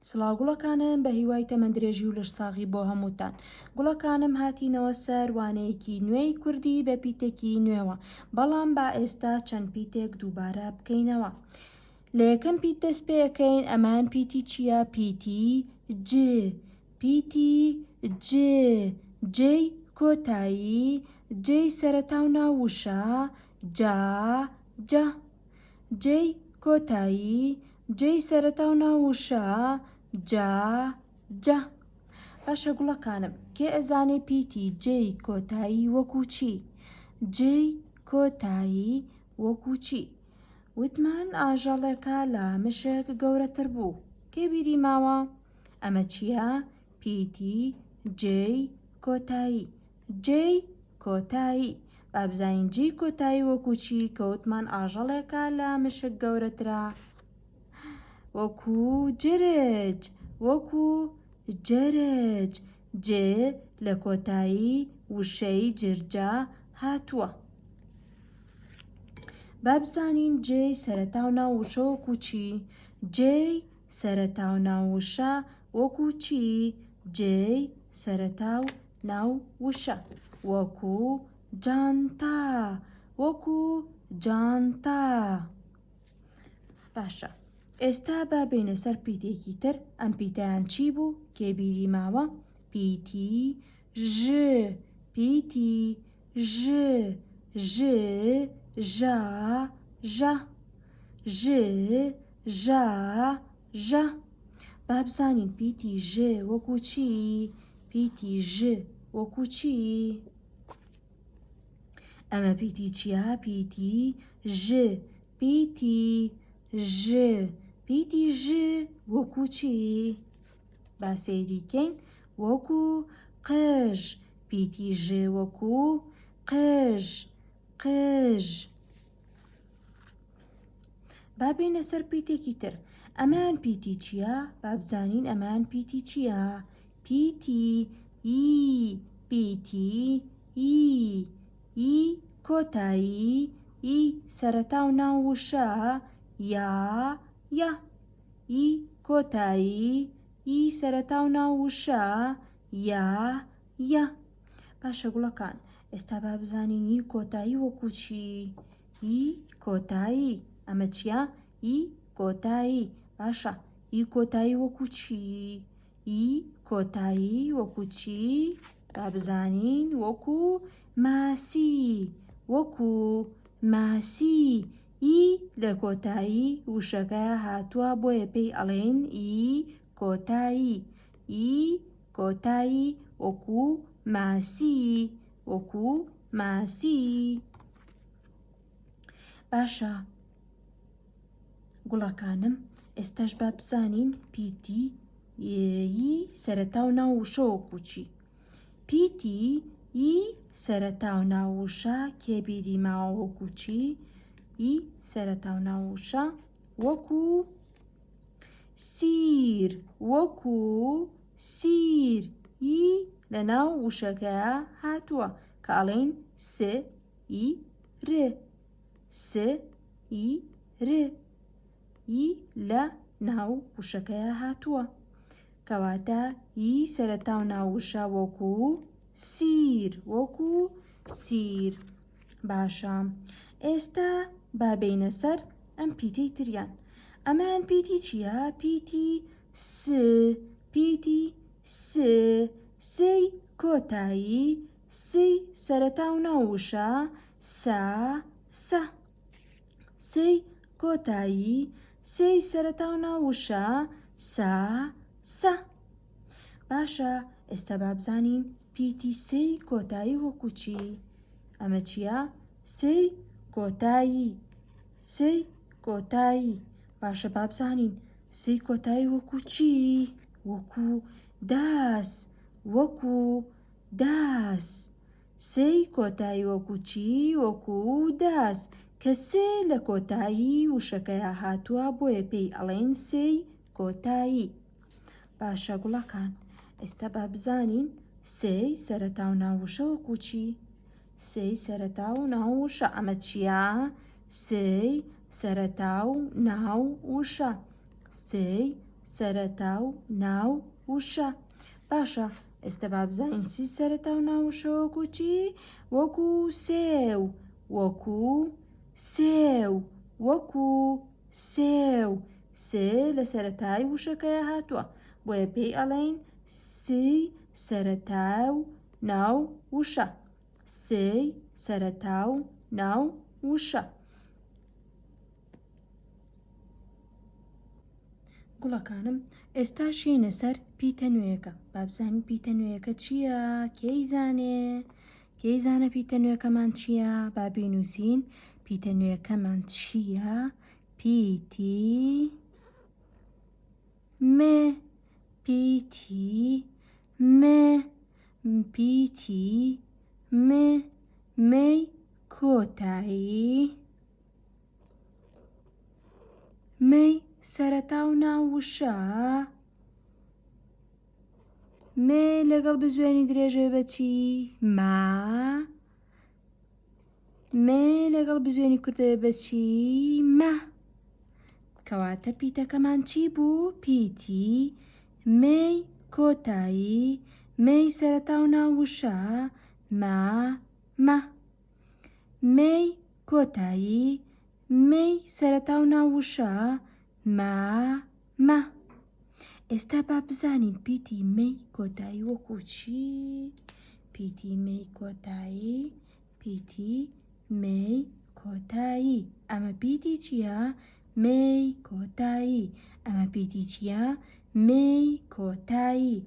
سڵاو گوڵەکانم بە هیوای تەمەن درێژی و لەشساغی بۆ هەمووتان گوڵەکانم هاتینەوە سەر وانەیەکی نوێی کوردی بە پیتێکی نوێوە بەڵام با ئێستا چەند پیتێک دووبارە بکەینەوە لە یەکەم پیت دەست پێەکەین ئەمان پیتی چییە پیتی ج پیتی ج جێی کۆتایی جێی سەرەتا و ناو وشە جا جا جێی کۆتایی، جێی سەرەتا و ناو وشە، جا، جا. باشە گوڵەکانم، کێ ئەزانێ پیتی جێی کۆتایی وەکوو چی؟ جێی کۆتایی وەکوو چی؟ وتمان ئاژەڵێکە لە مشک گەورەتر بوو. کێ بیری ماوە؟ ئەمە چییە؟ پیتی جێی کۆتایی. جێی کۆتایی. با بزانین جێی کۆتایی وەکو چی کە وتمان ئاژەڵێکە لە مشک گەورەترە؟ وەکو جرج، وەکو جرج. جێ لە کۆتایی وشەی جرجە هاتووە. با بزانین جێی سەرەتا و ناو وشە وەکو چی؟ جێی سەرەتا و ناو وشە وەکو چی؟ جێی سەرەتا و ناو وشە وەکو جانتا وەکو جانتا. باشە ئێستا با بێینە سەر پیتێکی تر ئەم پیتەیان چی بوو کێ بیری ماوە پیتی ژ پیتی ژ ژ ژا ژا ژ ژا ژا با بزانین پیتی ژ وەکو چی پیتی ژ وەکو چی؟ ئەمە پیتی چییە؟ پیتی ژ پیتی ژ پیتی ژ وەکو چی؟ با سەیری کەین وەکو قژ پیتی ژ وەکو قژ قژ با بێینە سەر پیتێکی تر ئەمان پیتی چییە؟ با بزانین ئەمان پیتی چییە؟ پیتی ی پیتی ی ی کۆتایی ی سەرەتا و ناو وشە یا یا ی کۆتایی ی سەرەتا و ناو وشە یا یا باشە گوڵەکان ئێستا با بزانین ی کۆتایی وەکو چی ی کۆتایی ئەمە چییە ی کۆتایی باشە ی کۆتایی وەکو چی ی کۆتایی وەکو چی با بزانین وەکو ماسی وەکو ماسی ی لە کۆتایی وشەکە هاتووە بۆیە پێی ئەڵێن ی کۆتایی ی کۆتایی وەکو ماسی وەکو ماسی باشە گوڵەکانم ئێستاش با بزانین پیتی ی سەرەتا و ناو وشە وەکو چی پیتی ی سەرەتا و ناو وشە کێ بیری ماوە وەکو چی ی سەرەتا و ناو وشە وەکو سیر وەکو سیر ی لە ناو وشەکە هاتووە کە ئەڵێین س ی ر س ی ر ی لە ناو وشەکەیا هاتووە کەواتە ی سەرەتا و ناو وشە وەکو سیر وەکو سیر باشە ئێستا با بێینە سەر ئەم پیتەی تریان ئەمەیان پیتی چییە پیتی س پیتی س سێی کۆتایی سێی سەرەتا و ناو وشە سا سە سێی کۆتایی سێی سەرەتا و ناو وشە سا سە باشە ئێستا با بزانین پیتی سێی کۆتایی وەکو چی ئەمە چییە سێی کۆتایی سێی کۆتایی باشە با بزانین سێی کۆتایی وەکو چی وەکو داس وەکو داس سێی کۆتایی وەکو چی وەکو داس کە سێ لە کۆتایی وشەکەیا هاتووە بۆیە پێی ئەڵێن سێی کۆتایی باشە گوڵەکان ئێستا با بزانین سێی سەرەتا و ناو وشە وەکو چی سێی سەرەتا و ناو وشە ئەمە چییە سێی سەرەتا و ناو وشە سێی سەرەتا و ناو وشە. باشە ئێستا با بزانین سی سەرەتا و ناو وشە وەکو چی؟ وەکو سێو، وەکو سێو، وەکو سێو. سێ لە سەرەتای وشەکەیا هاتووە بۆیە پێی ئەڵێین سی سەرەتا و ناو وشە. سێی سەرەتا و ناو وشە. گوڵەکانم ئێستا شینە سەر پیتە نوێیەکە با بزانین پیتە نوێیەکە چییە کێی زانێ کێی زانە پیتە نوێکەمان چییە با بینوسین پیتە نوێکەمان چییە پیتی م پیتی م پیتی م مەی کۆتایی مەی سەرەتا و ناو وشە مێ لەگەڵ بزوێنی درێژە بە چی ما مێ لەگەڵ بزوێنی کورتە بە چی مە کەواتە پیتەکەمان چی بوو پیتی مێی کۆتایی مێی سەرەتا و ناو وشە ما مە مێی کۆتایی مێی سەرەتا و ناو وشە ما مە ئێستا با بزانین پیتی مێی کۆتایی وەکو چی پیتی مێی کۆتایی پیتی مێی کۆتایی ئەمە پیتی چییە؟ مێی کۆتایی ئەمە پیتی چییە؟ مێی کۆتایی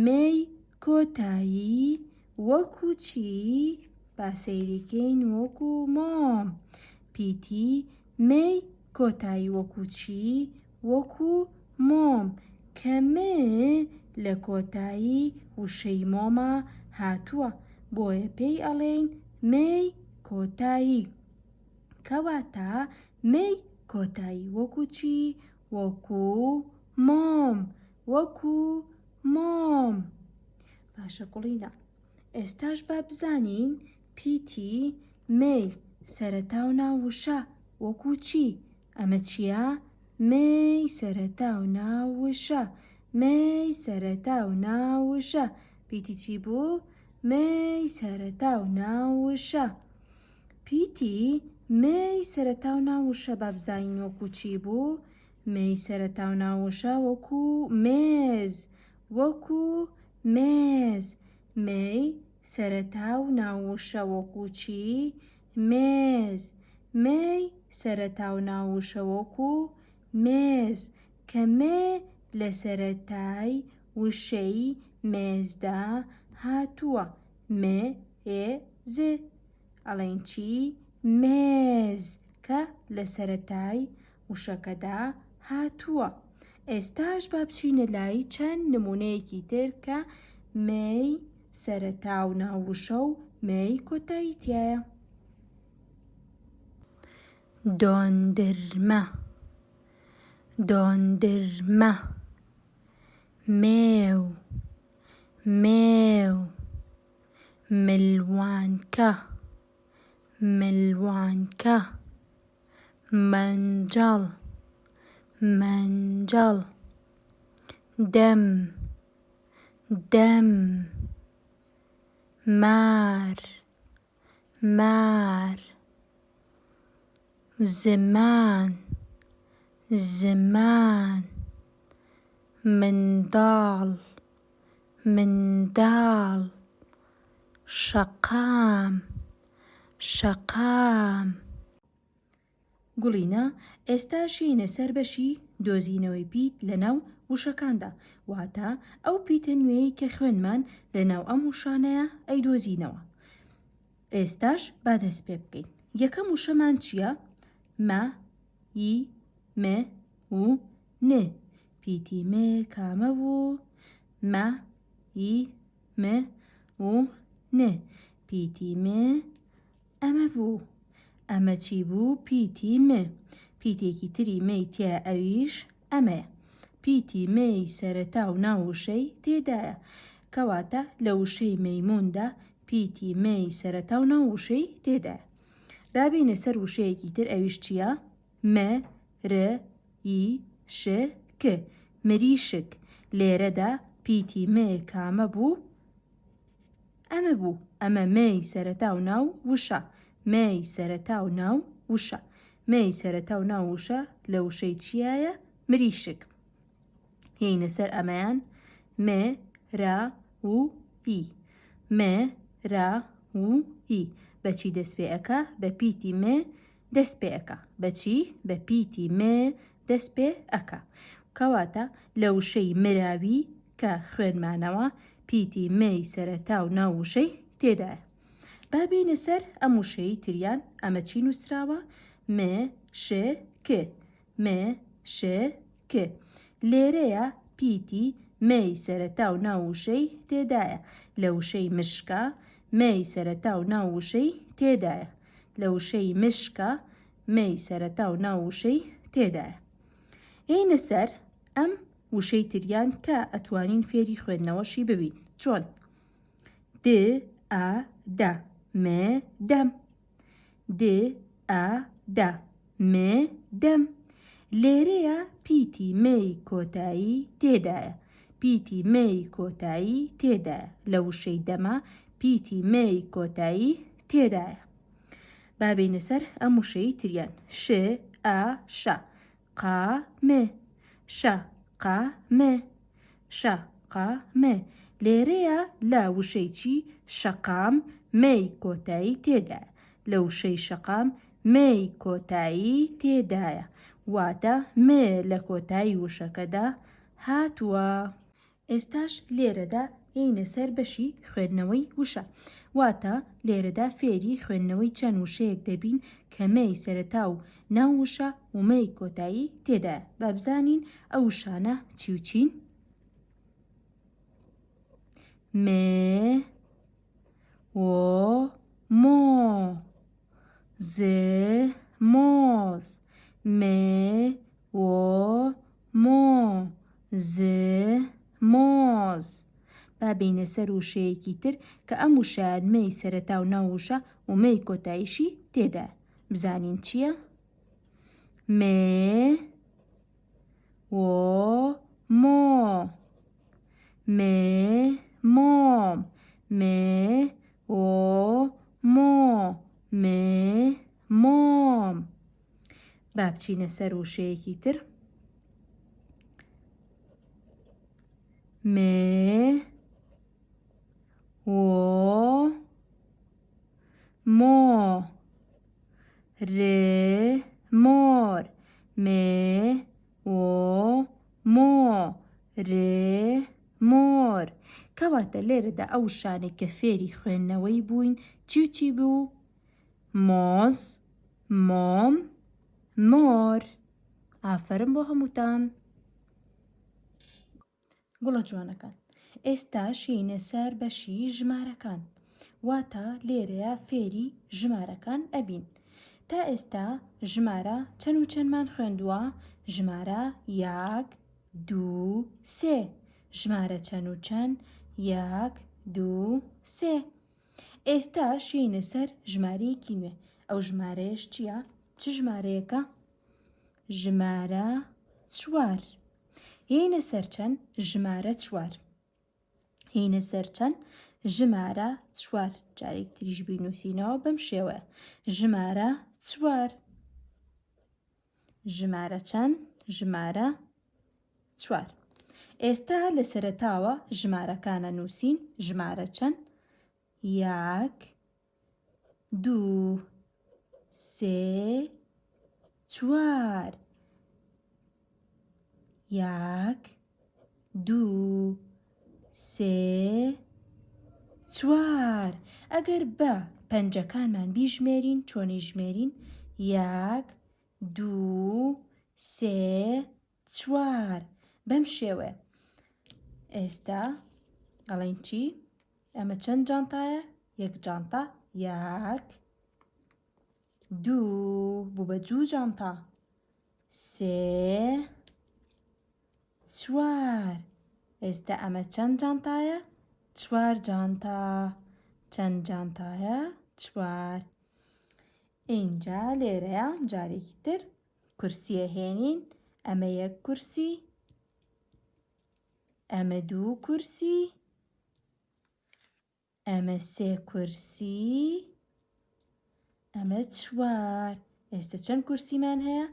مێی کۆتایی وەکو چی؟ با سەیری کەین وەکو مۆم پیتی مێی کۆتایی وەکو چی؟ وەکو مۆم کە م لە کۆتایی وشەی مۆمە هاتووە بۆیە پێی ئەڵێین مێی کۆتایی کەواتە مێی کۆتایی وەکو چی؟ وەکو مۆم وەکو مۆم باشە گوڵینە ئێستاش با بزانین پیتی مێی سەرەتا و ناو وشە وەکو چی؟ ئەمە چییە؟ مێی سەرەتا و ناو وشە مێی سەرەتا و ناو وشە پیتی چی بوو؟ مێی سەرەتا و ناو وشە پیتی مێی سەرەتا و ناو وشە با بزانین وەکو چی بوو؟ مێی سەرەتا و ناو وشە وەکو مێز وەکو مێز مێی سەرەتا و ناو وشە وەکو چی؟ مێز مێی سەرەتا و ناو وشە وەکو مێز کە مێ لە سەرەتای وشەی مێزدا هاتووە م ێ ز ئەڵێین چی؟ مێز کە لە سەرەتای وشەکەدا هاتووە. ئێستاش با بچینە لای چەند نموونەیەکی تر کە مێی سەرەتا و ناو وشە و مێی کۆتایی تیایە. دۆندرمە دۆندرمە مێو مێو ملوانکە ملوانکە مەنجەڵ مەنجەڵ دەم دەم مار مار زمان زمان منداڵ منداڵ شەقام شەقام. گوڵینە، ئێستاش یەینە سەر بەشی دۆزینەوەی پیت لەناو وشەکاندا، واتە ئەو پیتە نوێیەی کە خوێندمان لەناو ئەم وشانەیا ئەیدۆزینەوە. ئێستاش با دەست پێ بکەین. یەکەم وشەمان چییە؟ مە، ی، م، و، ن. پیتی م کامە بوو؟ مە، ی، م، و، ن. پیتی م ئەمە بوو. ئەمە چی بوو؟ پیتی م. پیتێکی تری مەی تیا ئەویش ئەمەیە. پیتی مەی سەرەتا و ناو وشەی تێدایە. کەواتە لە وشەی مەیمووندا پیتی مەی سەرەتا و ناو وشەی تێدایە. با بێینە سەر وشەیەکی تر ئەویش چییە؟ م، ر، ی، ش، ک. مریشک. لێرەدا پیتی م کامە بوو؟ ئەمە بوو. ئەمە م ی سەرەتا و ناو وشە. م ی سەرەتا و ناو وشە. م ی سەرەتا و ناو وشە لە وشەی چیایە؟ مریشک. یەینە سەر ئەمەیان م را و ی. م را و ی. بە چی دەست پێ ئەکا؟ بە پیتی م دەست پێ ئەکا. بە چی؟ بە پیتی م دەست پێ ئەکا. کەواتە لە وشەی مراوی کە خوێنمانەوە پیتی م ی سەرەتا و ناو وشەی تێدایە. با بێینە سەر ئەم وشەیەی تریان ئەمە چی نووسراوە؟ م ش ک. م ش ک. لێرەیا پیتی م ی سەرەتا و ناو وشەی تێدایە. لە وشەی مشکا م ی سەرەتا و ناو وشەی تێدایە. لە وشەی مشکا م ی سەرەتا و ناو وشەی تێدایە. یەینە سەر ئەم وشەی تریان کە ئەتوانین فێری خوێندنەوەشی ببین. چۆن؟ د ئا دە م دەم. د ئا دە م دەم. لێرەیا پیتی م ی کۆتایی تێدایە. پیتی م ی کۆتایی تێدایە. لە وشەی دەما پیتی م ی کۆتایی تێدایە. با بێینە سەر ئەم وشەی تریان. ش ئا شە قا م شە قا م شە قا م لێرەیا لە وشەی چی شەقام م ی کۆتایی تێدایە لە وشەی شەقام م ی کۆتایی تێدایە واتە م لە کۆتایی وشەکەدا هاتووە. ئێستاش لێرەدا یەینە سەر بەشی خوێندنەوەی وشە. واتە لێرەدا فێری خوێندنەوەی چەند وشەیەک دەبین کە م ی سەرەتا و ناو وشە و م ی کۆتایی تێدایە. با بزانین ئەو وشانە چی و چین؟ م و مۆ ز مۆز م و مۆ ز مۆز با بێینە سەر وشەیەکی تر کە ئەم وشەیان م ی سەرەتا و ناو وشە و م ی کۆتاییشی تێدایە بزانین چییە؟ م و مۆ م مۆم م و مۆ م مۆم با بچینە سەر وشەیەکی تر م و مۆ ر مۆر م و مۆ ر مۆر کەواتە لێرەدا ئەو وشانەی کە فێری خوێندنەوەی بووین چی و چی بوو؟ مۆز، مۆم، مۆر. ئافەرم بۆ هەمووتان. گوڵە جوانەکان ئێستاش یەینە سەر بەشی ژمارەکان واتە لێرەیا فێری ژمارەکان ئەبین تا ئێستا ژمارە چەند و چەندمان خوێندووە ژمارە یەک دوو سێ ژمارە چەند و چەند یەک دوو سێ ئێستاش یەینە سەر ژمارەیەکی نوێ ئەو ژمارەیەش چییە چ ژمارەیەکە ژمارە چوار یەینە سەر چەند ژمارە چوار هینە سەر چەند ژمارە چوار جارێک تریش بینوسینەوە بەم شێوەیە ژمارە چوار ژمارە چەند ژمارە چوار ئێستا لە سەرەتاوە ژمارەکانە نووسین ژمارە چەند یەک دوو سێ چوار یەک دوو سێ چوار ئەگەر بە پەنجەکانمان بیژمێرین چۆنی ژمێرین یەک دوو سێ چوار بەم شێوەیە ئێستا ئەڵێن چی ئەمە چەند جانتایە یەک جانتا یەک دوو بوو بە دوو جانتا سێ چوار ئێستا ئەمە چەند جانتایە چوار جانتا چەند جانتایە چوار ئینجا لێرەیە جارێکی تر کورسیە هێنین ئەمە یەک کورسی. ئەمە دوو کورسی، ئەمە سێ کورسی، ئەمە چوار. ئێستا چەند کورسیمان هەیە؟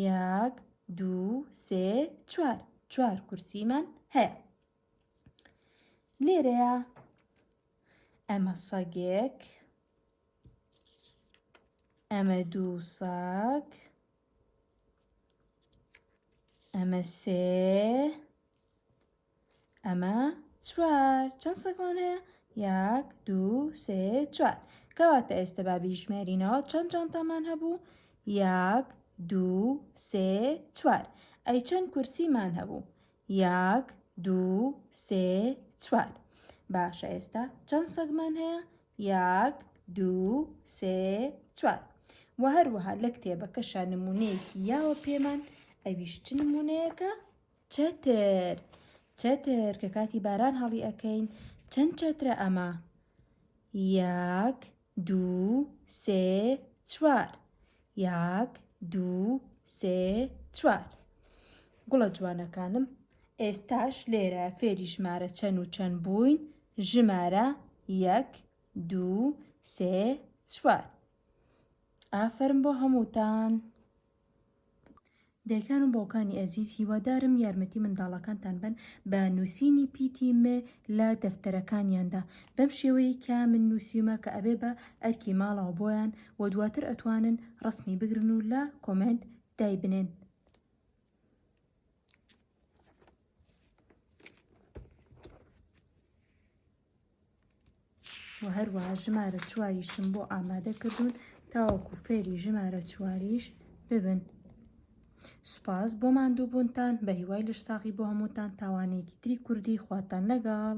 یەک، دوو، سێ، چوار. چوار کورسیمان هەیە. لێرەیە ئەمە سەگێک، ئەمە دوو سەگ، ئەمە سێ، ئەمە چوار. چەند سەگمان هەیە؟ یەک، دوو، سێ، چوار. کەواتە ئێستا با بیژمێرینەوە چەند جانتامان هەبوو؟ یەک، دوو، سێ، چوار. ئەی چەند کورسیمان هەبوو؟ یەک، دوو، سێ، چوار. باشە ئێستا چەند سەگمان هەیە؟ یەک، دوو، سێ، چوار. وە هەروەها لە کتێبەکەشا نمونەیەکی یاوە پێمان، ئەویش چ نمونەیەکە؟ چەتر. چەتر کە کاتی باران هەڵی ئەکەین چەند چەترە ئەمە؟ یەک، دوو، سێ، چوار. یەک، دوو، سێ، چوار. گوڵە جوانەکانم ئێستاش لێرە فێری ژمارە چەند و چەند بووین؟ ژمارە یەک، دوو، سێ، چوار. ئافەرم بۆ هەمووتان. دایکان و باوکانی ئەزیز هیوادارم یارمەتی منداڵەکانتان بەن بە نووسینی پیتی م لە دەفتەرەکانیاندا بەم شێوەیەی کە من نووسیومە کە ئەبێ بە ئەرکی ماڵەوە بۆیان و دواتر ئەتوانن ڕەسمی بگرن و لە کۆمێنت دایبنێن. وە هەروەها ژمارە چواریشم بۆ ئامادە کردوون تاوەکو فێری ژمارە چواریش ببن. سوپاس بۆ ماندووبوونتان بە هیوای لەشساغی بۆ هەمووتان تاوانەیەکی تری کوردی خواتان لەگەڵ.